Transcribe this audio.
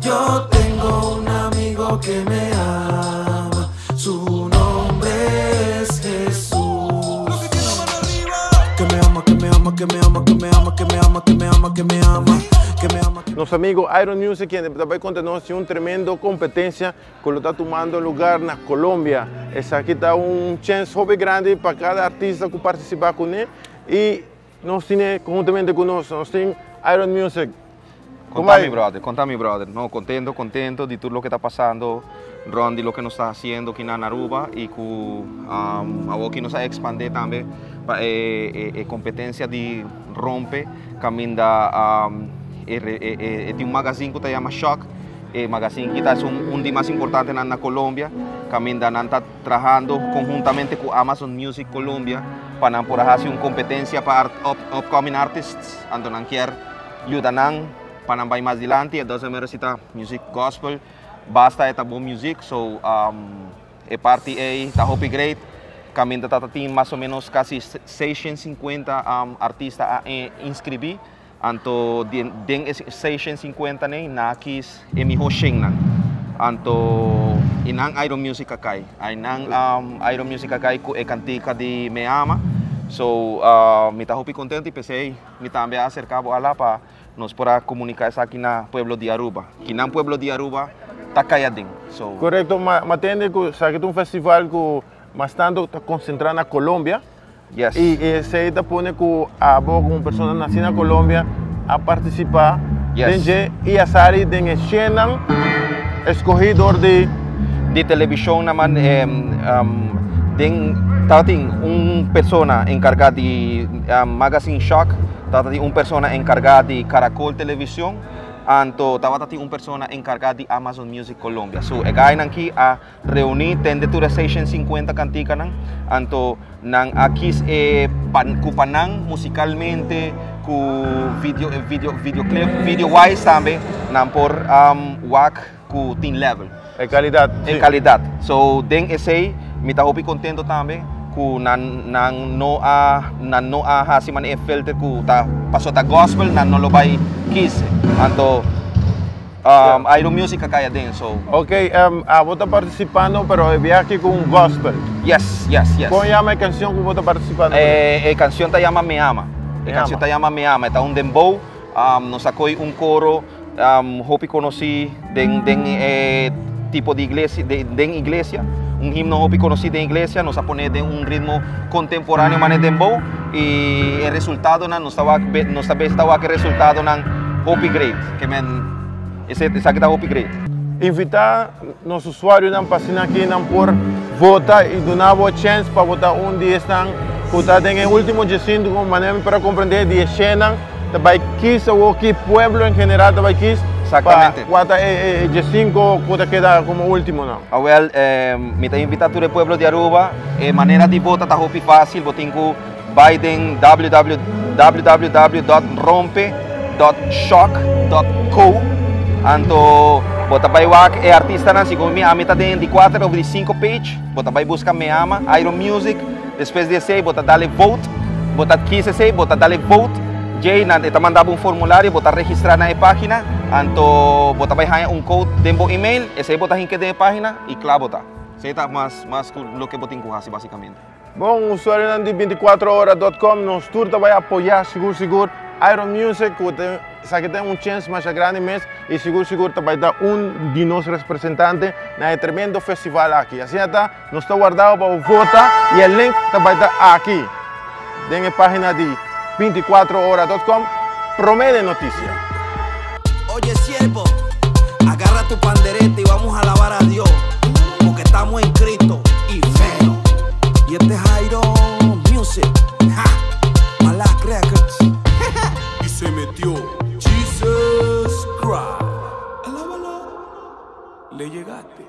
Yo tengo un amigo que me ama, su nombre es Jesús. Que me ama, que me ama, que me ama, que me ama, que me ama, que me ama, que me ama, que me ama. Nos amigo Iron Music, quien ta bay conta nos di un tremendo competencia cu lo ta tumando lugar na Colombia. Esaki ta un chance hopi grandi pa cada artista cu participa cune y nos tine conhuntamente cu nos, nos tin Iron Music. Conta mi brother, conta mi brother. No, contento, contento di tur loke ta pasando rond di loke nos ta haciendo aki na Aruba y cu awor aki nos a expande tambe pa e competencia di Rompe caminda e tin un magazine cu ta yama Shock. E magazine aki ta un di mas importantenan na Colombia, caminda nan ta trahando conhuntamente cu Amazon Music Colombia pa nan por a haci un competencia pa upcoming artists, anto nan kier yuda nan pa nan bay mas dilanti. E doesn't matter si ta music gospel, basta e ta bon music. So e parti ey ta hopi great. Caminda ta tin mas o menos casi 650 artista a inscribi. Anto den e 650 ney nan a kies e miho shennan. Anto y nan Iron Music a cay. Ay nan Iron Music a cay cu e cantica di Me Ama. So mi ta hopi contento y p'esey mi tambe a acerca bo ala pa nos por a comunica esaki na pueblo di Aruba. Kinan pueblo di Aruba ta cay aden. So. Correcto, ma tende cu esaki ta un festival cu mas tanto ta concentra na Colombia. Yes. Y esey ta pone cu abo como persona naci na Colombia a participa den dje y a sali den e shennan escogi door di. Di television na man den tabatin un persona encarga di Magazine Shock, tabatin un persona encarga di Caracol Television, anto tabata tin un persona encarga di Amazon Music Colombia. So e guynan aki a Reuní tende tur e 650 kantikanan, anto nan a kis e pan ku pa nan musikalmente, ku video video videoclip, video wise tambe nan por wak ku tin level. E kalidat, si. E kalidat. So den esei mi ta hopi kontento tambe ku nan nan no a nan no a hasi manera e filter ku ta pasobra ta gospel nan no lo bai kis. Anto. Iron Music a cay aden, so. Ok, abo ta participando pero e biaha aki cu un gospel. Yes, yes, yes. Con yama e cancion cu bo ta participando cu ne? E cancion ta yama Me Ama. E cancion ta yama Me Ama. E ta un dembow. Nos a coy un coro hopi conoci den den e tipo di iglesia, den iglesia. Un himno hopi conoci den iglesia. Nos a pone den un ritmo contemporaneo manera dembow y e resultadonan nos ta wak nos ta bes ta wak e resultadonan hopi great. Ke men ese esaki ta hopi great. Invita nos usuarionan pa asina aki nan por vota y duna bo chens pa bo ta un di esnan cu ta den e ultimo diesinto como manera mi por a comprende di e shennan ta bay kies awor ki pueblo en general ta bay kies pa cua ta e diesinco cu ta keda como ultimonan. Awel mi ta invita tur e pueblo di Aruba e manera di vota ta hopi facil bo tin cu Bai den www dot rompe dot shock dot co anto bo ta bai wak e artistanan segun mi ami ta den di kuater of di sinku page bo ta bai buska Me Ama Iron Music despues di esei bo ta dale vote bo ta kis esei bo ta dale vote djei nan e ta manda bo un formulario bo ta registra na e pagina anto bo ta bai haña un code den bo email esei bo ta hinke den e pagina i kla bo ta esei ta mas mas ku loke bo tin ku hasi basikamente. Bon, usuarionan di 24 hora dot com, nos tur ta bai apoya sigur sigur Iron Music cu ta esaki ta un chens masha grandi mes y sigur sigur ta bai ta un di nos representante na e tremendo festival aki. Asina ta, nos ta warda bo pa bo vota y e link ta bai ta aki den e pagina di 24 hora dot com prome den noticia. Oye siervo, agarra tu pandereta y vamos a alabar a Dios, porque estamos en Cristo y fe. Y este es Iron Music, ja, Malak Records. Y se metió Jesus Christ. Alábalo, le llegaste.